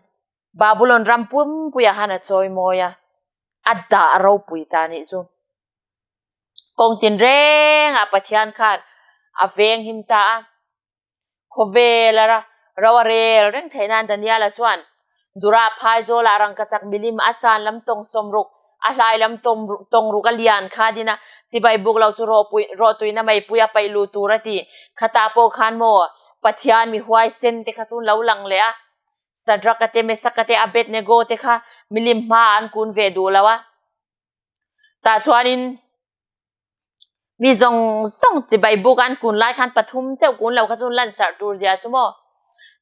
Babulon ram pumpuiah khan a chawimawi a, a dah ropui ta a nih chu. Kawng tinrengah Pathian khan a venghim ta a. Khawvel a ro a rel reng theih nan Daniela chuan Dura phaizawlah rangkachak milim a san lam tawng sawmruk, a hlai lam tawngruk a lian kha din a, chibai buk lo chu rawhtuina meipui a paih luh tur a ti. Khatah pawh khan maw Pathian mi huaisen te kha chu an lo lang leh a, Sadraka te, Mesaka te, Abednego te kha milim hmaah an kun ve duh lo a. Tah chuanin Mi zawng zawng chibai buk an kun lai khan pathum chauh kun lo kha chu lansarh tur zia chu maw.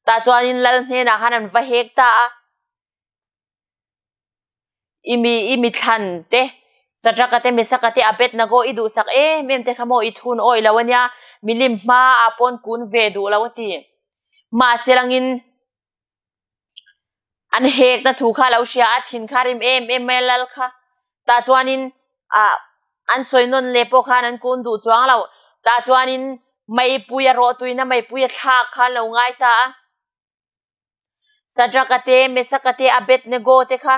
Tah chuanin lal hnenah khan an va hek ta a. I mi i mi thlan te, Sadraka te, Mesaka te, Abednego i duhsak em em te kha maw i thun awih lo ania, milim hmaah pawn kun ve duh lo a ti. Mahse langin An hekna thu kha a lo hria a, thin kha a rim em em mai a lal kha. Tah chuanin ah an sawi nawn leh pawh khan an kun duh chuang lo. Tah chuanin meipui a rawhtuina meipui a thlak kha an lo ngai ta a. Sadraka te, Mesaka te, Abednego te kha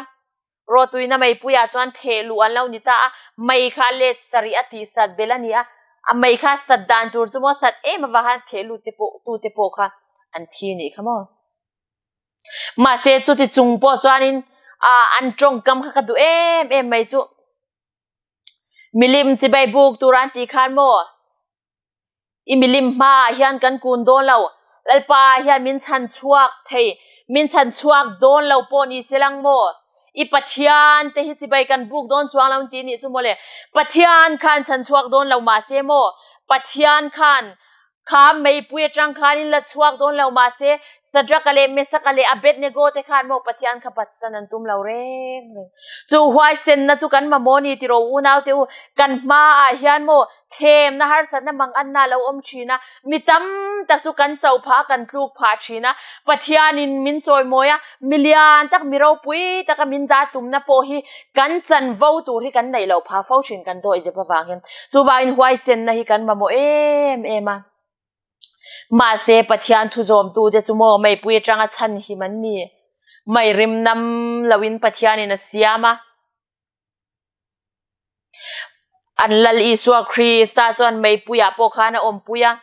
Rawtuina meipuiah chuan theh luh an lo ni ta a, mei kha a let sarih a tih sat belh a ni a, a mei kha sat dan tur chu maw sat em avang khan theh lut te pawh tu te pawh kha an thi nih kha maw. Mahse chuti chung pawh chuanin ah an tawngkam kha ka duh em em mai chu milim chibai buk tur an tih khan maw I milim hmaah hian kan kun dawn lo. Lalpa hian min chhan chhuak thei, min chhan chhuak dawn lo pawh ni se lang maw? I Pathian te hi chibai kan buk dawn chuang lo ti nih chu mawle. Pathian khan chhan chhuak dawn lo mahse maw? Pathian khan kha meipui atang khan in la chhuak dawn lo mahse Sadraka leh Mesaka leh Abednego te khan maw Pathian kha batsan an tum lo reng reng. Chu huaisenna chu kan mamawh ni tiraw unaute u, kan hmaah hian maw Thlemna harsatna manganna a lo awm thin a, mi tam tak chu kan cho phah a, kan tluk phah thin a. Pathianin min chawimawi a, mi lian tak, mi ropui taka min dah tumna pawh hi kan chanvo tur hi kan neih loh phah fo thin kan dawihzep avang hian. Chuvangin huaisenna hi kan mamawh em em a. Mahse, Pathian thu zawmtute chu maw meipui atanga chhanhim an ni. Mei rim nam loin Pathianin a siam a. An Lal Isua Krista chuan meipuiah pawh khan a awmpui a.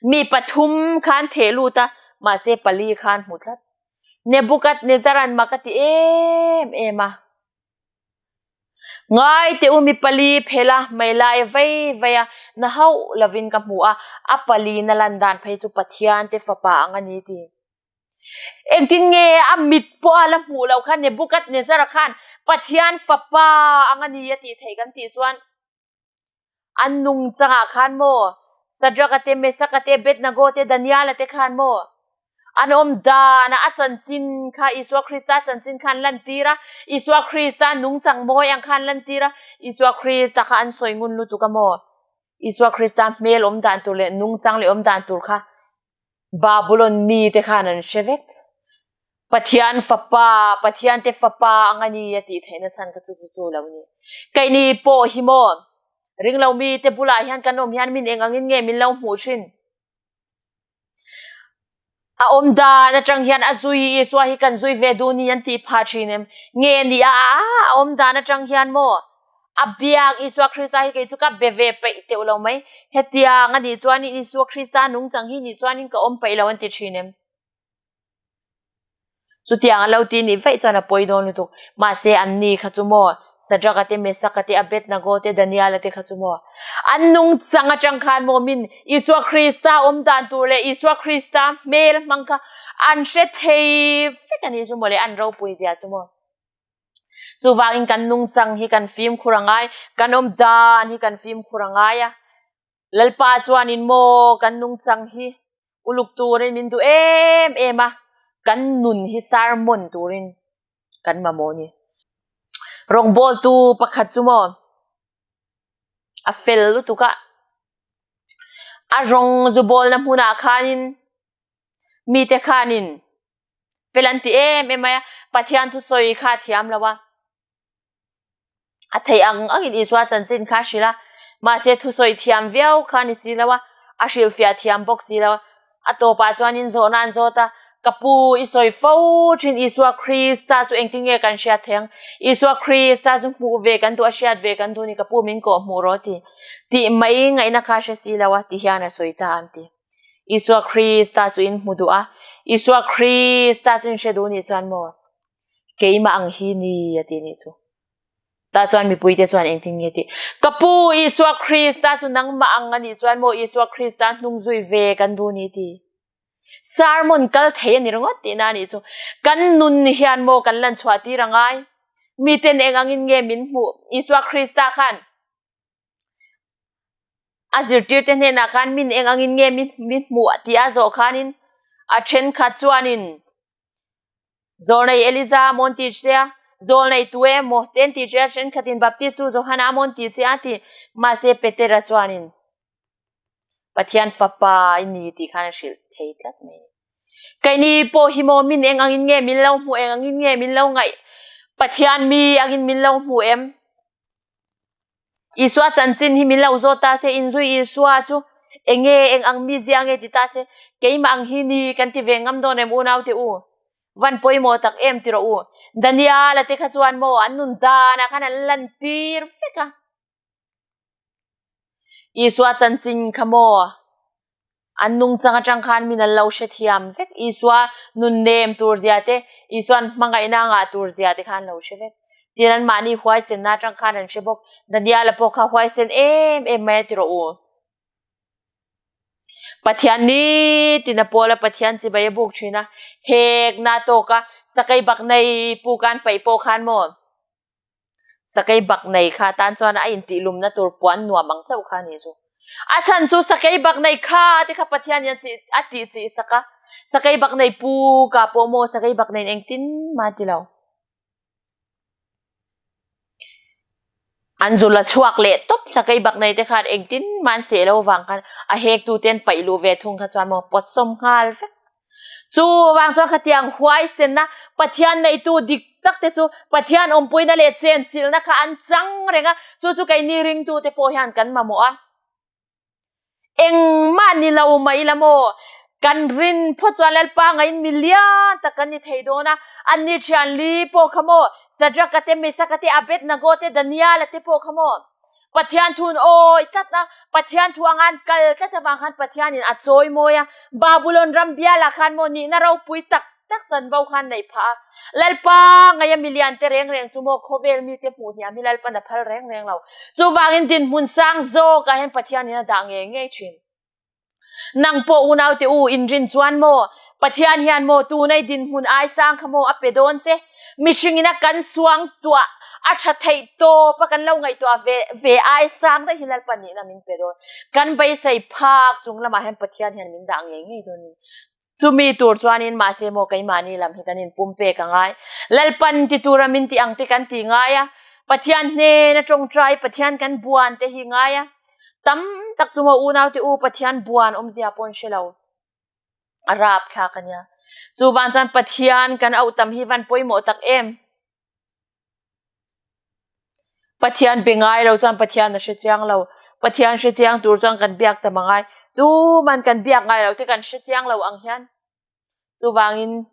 Mi pathum khan theh lut a, mahse pali khan hmu tlat. Nebukadnezaran mak a ti em em a. Ngai teh u mi pali phel a, mei lai vei vei a, na hauh lovin ka hmu a, a pali na lan dan phei chu Pathian te fapa ang a ni ti. Engtin nge a mit pawh a la hmuh loh khan Nebukadnezara khan Pathian fapa ang a ni a tih theih kan tih chuan An nungchangah khan maw, Sadraka te, Mesaka te, Abednego te, Daniela te khan maw, an awm danah a chanchin kha Isua Krista chanchin kha an lantir a, Isua Krista nungchang mawi ang kha an lantir a, Isua Krista kha an sawi ngun lutuk a maw? Isua Krista hmel awm dan tur leh nungchang leh awm dan tur kha Babulon mite khan an hre vek. Pathian fapa, Pathian te fapa ang a ni a tih theihna chhan kha chu chu chu lo ni. Keini pawh hi maw, ringlo mite bulah hian kan awm hian min eng angin nge min lo hmuh thin? A awm dan atang hian a zui Isua hi kan zui ve duh ni an tih phah thin em? Nge ni a a awm dan atang hian maw A biak Isua Krista hi kei chu ka be ve peih teuh lo mai. Hetiang a nih chuanin Isua Krista nungchang hi nih chuanin ka awm peih lo an ti thin em? Chutiang a lo ti nih vaih chuan a pawi dawn lutuk. Mahse anni kha chu maw, Sadraka te, Mesaka te, Abednego te, Daniela te kha chu maw, an nungchang atang khan maw min Isua Krista awm dan tur leh Isua Krista hmel hmang kha an hre thei vek a nih chu maw le, an ropui zia chu maw. Chuvangin kan nungchang hi kan fimkhur a ngai, kan awm dan hi kan fimkhur a ngai a. Lalpa chuanin maw kan nungchang hi uluk turin min duh em em a, kan nun hi sermon turin kan mamawh a ni. Rawngbawltu pakhat chu maw a fel lutuk a, a rawng zu bawlna hmunah khanin mite khanin fel an ti em em mai a, Pathian thusawi kha a thiam lo a, a theih ang angin Isua chanchin kha a hrilh a, mahse thusawi thiam viau kha a ni si lo a, a hrilhfiah thiam bawk si lo a, a tawpah chuanin zawhna an zawt a, Ka pu i sawi fo thin Isua Krista chu engtin nge kan hriat thei ang? Isua Krista chu hmuh ve kan duh a, hriat ve kan duh a ni, ka pu min kawh hmuh rawh ti tih mai ngaihna kha a hre si lo a, ti hian a sawi ta an ti. Isua Krista chu in hmu duh a, Isua Krista chu in hre duh nih chuan maw keimah ang hi ni a ti nih chu. Tah chuan mipuite chuan engtin nge tih? Ka pu Isua Krista chu nangmah ang a nih chuan maw Isua Krista hnung zui ve kan duh ni ti. Sermon kal thei a ni ringawt tihna a nih chu. Kan nun hian maw kan lan chhuah tir a ngai. Miten eng angin nge min hmuh? Isua Krista khan A zirtirte hnenah khan min eng angin nge mi mi hmuh tih a zawh khanin a thenkhat chuanin Zawlnei Eliza a mawn ti che a, Zawlnei tu emaw te an ti che a, thenkhatin Baptistu Johana a mawn ti che a ti. Mahse Petera chuanin Pathian fapa i ni tih khan a hrilh thei tlat mai a ni. Keini pawh hi maw min eng angin nge min lo hmuh, eng angin nge min lo ngaih? Pathian mi angin min lo hmu em? Isua chanchin hi min lo zawt ta se, inzui Isua chu enge eng ang mi zia nge ti ta se, keimah ang hi ni kan ti ve ngam dawn em unaute u? Van pawimawh tak em ti rawh u. Daniela te kha chuan maw an nun danah khan an lan tir vek a. Isua chanchin kha maw An nungchang atang khan min an lo hrethiam vek. Isua nunnem tur zia te, Isua'n hmangaihna a ngah tur zia te kha an lo hre vek. Tin, anmahni huaisenna atang khan an hre bawk. Daniela pawh kha huaisen em em mai a ti rawh u. Pathian nitin a pawl a, Pathian chibai a buk thin a, hekna tawk a, sakei bak nei puk a an paih pawh khan maw? Sakei bak nei kha tan chuan a intihlumna tur puan nuam ang chauh kha a nih chu. A chhan chu sakei bak nei kha te kha Pathian in a tih chih sak a, sakei bak nei pu ka pawh maw sakei bak neiin engtin mah a ti lo. An zu la chhuak leh tawp sakei bak nei te khan engtin mah an seh lo vang khan a hek tu te an paih luh ve thung kha chuan maw pawtsawm nghal vek. Chuvang chuan khatiang huaisenna Pathian neitu dik tak te chu Pathian awmpuina leh chenchilhna kha an chang reng a, chu chu keini ringtute pawh hian kan mamawh a. Engmah ni lo mai ila maw? Kan rin phawt chuan Lalpa ngaiin mi lian tak kan ni thei dawn a, anni thian li pawh kha maw, Sadraka te, Mesaka te, Abednego te, Daniela te pawh kha maw, Pathian thu an awi tlat a, Pathian thu anga an kal tlat avang khan Pathianin a chawi mawi a, Babulon ram bialah khan maw nihna ropui tak tak chanvo khan neih phah a, Lalpa ngaia mi lian te reng reng chu maw khawvel mite hmuh hniam hi Lalpan a phal reng reng lo. Chuvangin dinhmun sang zawkah hian Pathianin a dah ngei ngei thin. Nang pawh unaute u inrin chuan maw Pathian hian maw tunei dinhmun ai sang kha maw a pe dawn che? Mihringin a kan suang tuah a tha theih tawp a kan lo ngaihtuah ve ve ai sang daih hi Lalpa nihna min pe dawn. Kan beisei phak chung lamah hian Pathian hian min dah ngei ngei dawn in chumi tur chuanin mahse maw keimahni lam hi kan inpumpek a ngai. Lalpan ti tura min tih ang te kan ti ngai a, Pathian hnena tawngtai Pathian kan buan te hi ngai a. Tam tak chu maw unaute u Pathian buan awmzia pawh an hre lo. A rap thlak a nia. Chuvan chuan Pathian kan auh tam hi van pawimawh tak em. Pathian be ngai lo chuan Pathian a hre chiang lo. Pathian hre chiang tur chuan kan biak tam a ngai. Tuman kan biak ngai lo te kan hre chiang lo ang hian. Chuvangin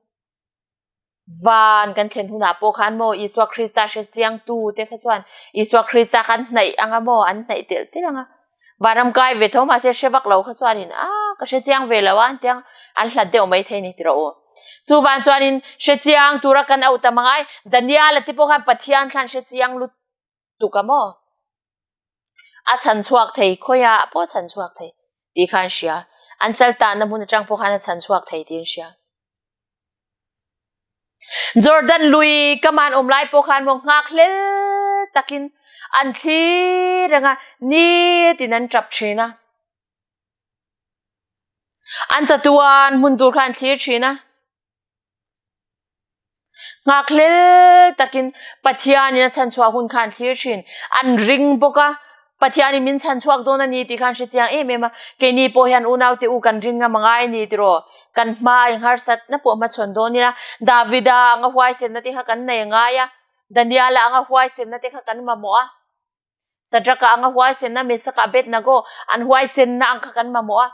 van kan thlen hunah pawh khan maw Isua Krista hre chiang tu te kha chuan Isua Krista khan hnaih anga maw an hnaih telh telh anga vanram kai ve tho mahse hre vak lo kha chuanin a ka hre chiang ve lo a an tiang an hlat deuh mai thei ni tiraw u. Chuvan chuanin hre chiang tura kan auh tam angai Daniel-a te pawh khan Pathian khan hre chiang lut tuk a maw? A chhan chhuak thei, khawiah pawh a chhan chhuak thei tih kha an hria. An sal tanna hmun atang pawh khan a chhan chhuak thei tih an hria. Jordan lui ka man awm lai pawh khan maw nghak hlel takin an thlir reng a, nitin an tap thin a. An chatuan hmun tur kha an thlir thin a. Nghakhlel takin Pathianin a chhanchhuah hun kha an thlir thin. An ring bawk a, Pathianin min chhanchhuak dawn a ni tih kha an hre chiang em em a. Keini pawh hian unaute u kan ring ngam angai a ni tiraw? Kan hma a ingharsatna pawh hmachhawn dawn ila, Davida anga huaisenna te kha kan nei angai a, Daniela anga huaisenna te kha kan mamawh a. Sadraka anga huaisenna, Mesaka, Abednego an huaisenna ang kha kan mamawh a.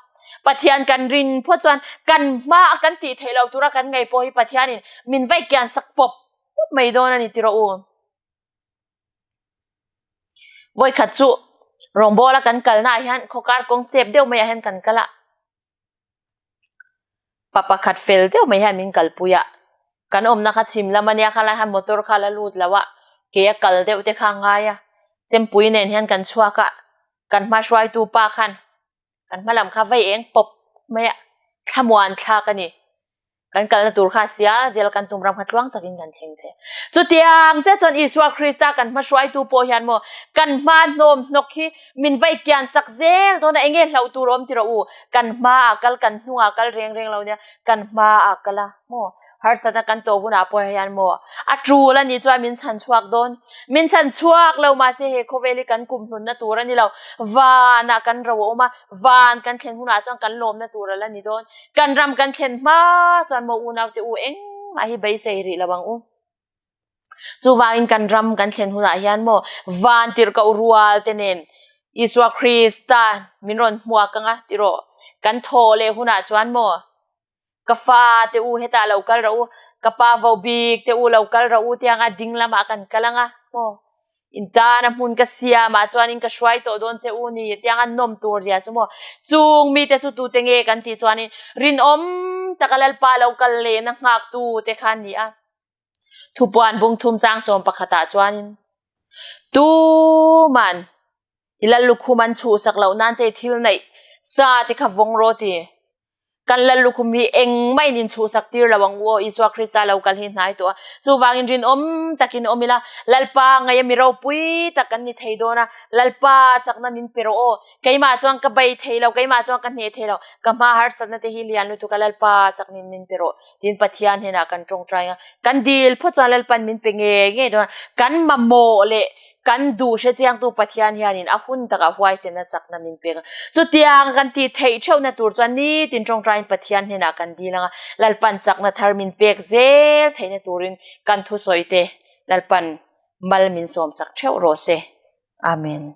Pathian kan rin phawt chuan kan hma a kan tih theih loh tura kan ngei pawh hi Pathianin min vaih kian sak pawp pawp mai dawn a ni ti rawh u. Vawikhat chu rawngbawla kan kalnaah hian khawkar kawng chep deuh maiah hian kan kal a. Pa pakhat fel deuh mai hian min kalpui a, kan awmna kha chhim lam ania khalai khan motor kha la lut lo a, ke a kal deuh te kha a ngai a, chempui nen hian kan chhuak a, kan hma hruaitu pa khan kan hma lam kha vei eng pawp mai a, thlamuan thlak a ni. Kan kalna tur kha sia zel kan tum ram kha tluang takin kan thleng thei. Chutiang che chuan Isua Krista kan hma hruaitu pawh hian maw kan hma hnawm hnawk hi min vai kian sak zel dawn a, enge hlauh tur awm ti rawh u, kan hma ah kal kan hnung ah kal reng reng lo nia, kan hma ah kal a maw harsatna kan tawh hunah pawh hian maw a tul a nih chuan min chhan chhuak dawn, min chhan chhuak lo mahse he khawvel hi kan kum hlunna tur a ni lo, vanah kan ro a awm a, van kan thlen hunah chuan kan lawmna tur a la ni dawn. Kan ram kan thlen hma chuan maw unaute u engmah hi beisei rih lo ang u. Chuvangin kan ram kan thlen hunah hian maw van tirhkoh rual te nen Isua Krista min rawn hmuak anga tiraw kan thaw leh hunah chuan maw ka fa te u hetah lo kal rawh u, ka pa vo bik te u lo kal rawh u tianga ding lamah kan kal anga maw In tana hmun ka siam ah chuanin ka hruai tawh dawn che u ni tiang an nawm tur zia chu maw. Chung mite chu tute nge kan tih chuanin rinawm taka Lalpa lo kal lehna nghak tu te kha an ni a. Thupuan bungthum chang 11 ah chuanin tuman i lal lukhum an chhuhsak loh nan che thil neih sa te kha vawng rawh ti. Kan lal lukhum hi engmah in inchhuhsak tir lo ang u aw, Isua Krista lo kal hi hnai tawh a. Chuvangin rinawm takin awm ila, Lalpa ngaia mi ropui tak kan ni thei dawn a, Lalpa chakna min pe rawh aw. Keimah chuan ka bei thei lo, keimah chuan ka hneh thei lo, ka hma harsatna te hi lian lutuk a, Lalpa chaknin min pe rawh tiin Pathian hnenah kan tawngtai ang a. Kan dil phawt chuan Lalpan min pe ngei ngei dawn a, kan mamawh leh Kan duh hre chiangtu Pathian hianin a hun takah huaisenna chakna min pek a. Chutiang kan tih theih theuhna tur chuan nitin tawngtaiin Pathian hnenah kan dil ang a, Lalpan chakna thar min pek zel theihna turin kan thusawi te Lalpan mal min sawmsak theuh rawh se. Amen.